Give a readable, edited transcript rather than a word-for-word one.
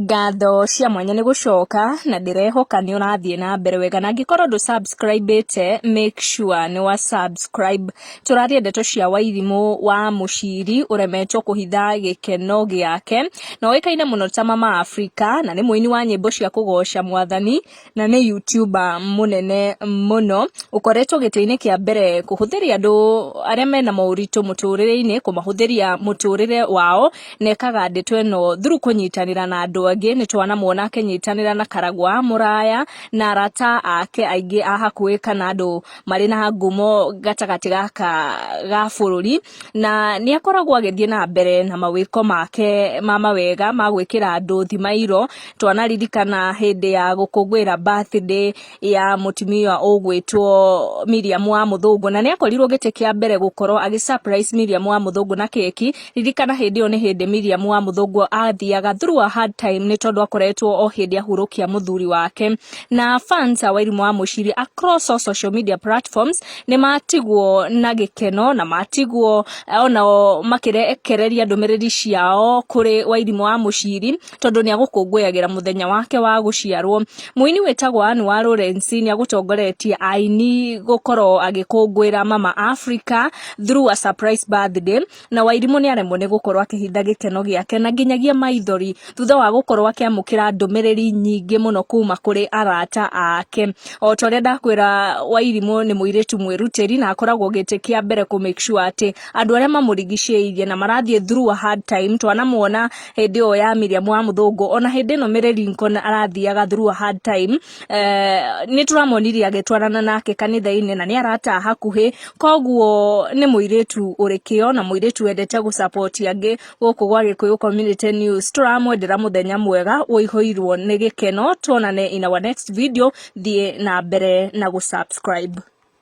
Ngatho cia mwanya nĩ gũcoka na ndĩrehoka nĩ ũrathiĩ na mbere wega, na angĩkorwo ndũ subscribe ĩte, make sure nĩ wa subscribe. Tũraria ndeto cia Wairimũ wa Mũciri ũremetwo kũhitha gĩkeno gĩake, na oĩkaine mũno ta Mama Africa, na nĩ mũini wa nyĩmbo cia kũgoca mwathani, na nĩ YouTuber mũnene mũno, ũkoretwo gĩtĩ-inĩ kĩa mbere kũhũthĩria andũ arĩa mena moritũ mũtũrĩre-inĩ, kũmahũthĩria mũtũrĩre wao, na ekaga ndeto ĩno through kũnyitanĩra na andũ angĩ. Nĩ twanamuona akĩnyitanĩra na Karagũ wa Mũraya na arata ake aingĩ a hakuhĩ kana andũ marĩ na ngumo gatagatĩ gaka ga bũrũri, na nĩ akoragwo agĩthiĩ na mbere na mawĩko make ma mawega ma gwĩkĩra andũ thimairo. Twanaririkana hĩndĩ ya gũkũngũĩra birthday ya mũtumia ũgwĩtwo Miriam wa Mũthũngũ, na nĩ akorirwo gĩtĩ kĩa mbere gũkorwo agĩ surprise Miriam wa Mũthũngũ na keki. Ririkana hĩndĩ ĩyo nĩ hĩndĩ Miriam wa Mũthũngũ athiaga through a hard time, nĩ tondũ akoretwo o hĩndĩ ahurũkia mũthuri wake. Na fans a Wairimũ wa Mũciri across all social media platforms nĩ matigwo na gĩkeno, na matigwo onao makĩrekereria ndũmĩrĩri ciao kũrĩ Wairimũ wa Mũciri, tondũ nĩ agũkũngũyagĩra mũthenya wake wa gũciarwo. Mũini wĩtagwo Anne wa Lawrence nĩ agũtongoretie aini gũkorwo agĩkũngũĩra Mama Africa through a surprise birthday, na Wairimũ nĩ aremwo nĩ gũkorwo akĩhitha gĩkeno gĩake na nginyagia maithori thutha wa gũkorwo akĩamũkĩra ndũmĩrĩri nyingĩ mũno kuma kũrĩ arata ake. O ta ũrĩa ndakwĩra, Wairimũ nĩ mũirĩtu mwĩrutĩri na akoragwo gĩtĩ kĩa mbere kũ make sure atĩ andũ arĩa mamũrigicĩirie na marathiĩ through a hard time, twanamuona hĩndĩ ĩyo ya Miriam wa Mũthũngũ, ona hĩndĩ ĩno Mary Lincoln arathiaga through a hard time, nĩ tũramonirie agĩtwarana nake kanitha-inĩ, na nĩ arata a hakuhĩ. Koguo nĩ mũirĩtu ũrĩ kĩo na mũirĩtu wendete gũ support angĩ. Gũkũ gwa Gĩkũyũ Community News tũramwendera mũthenya mwega ũihũirwo nĩ gĩkeno. Tuonane in our next video. Thiĩ na mbere na gũ subscribe.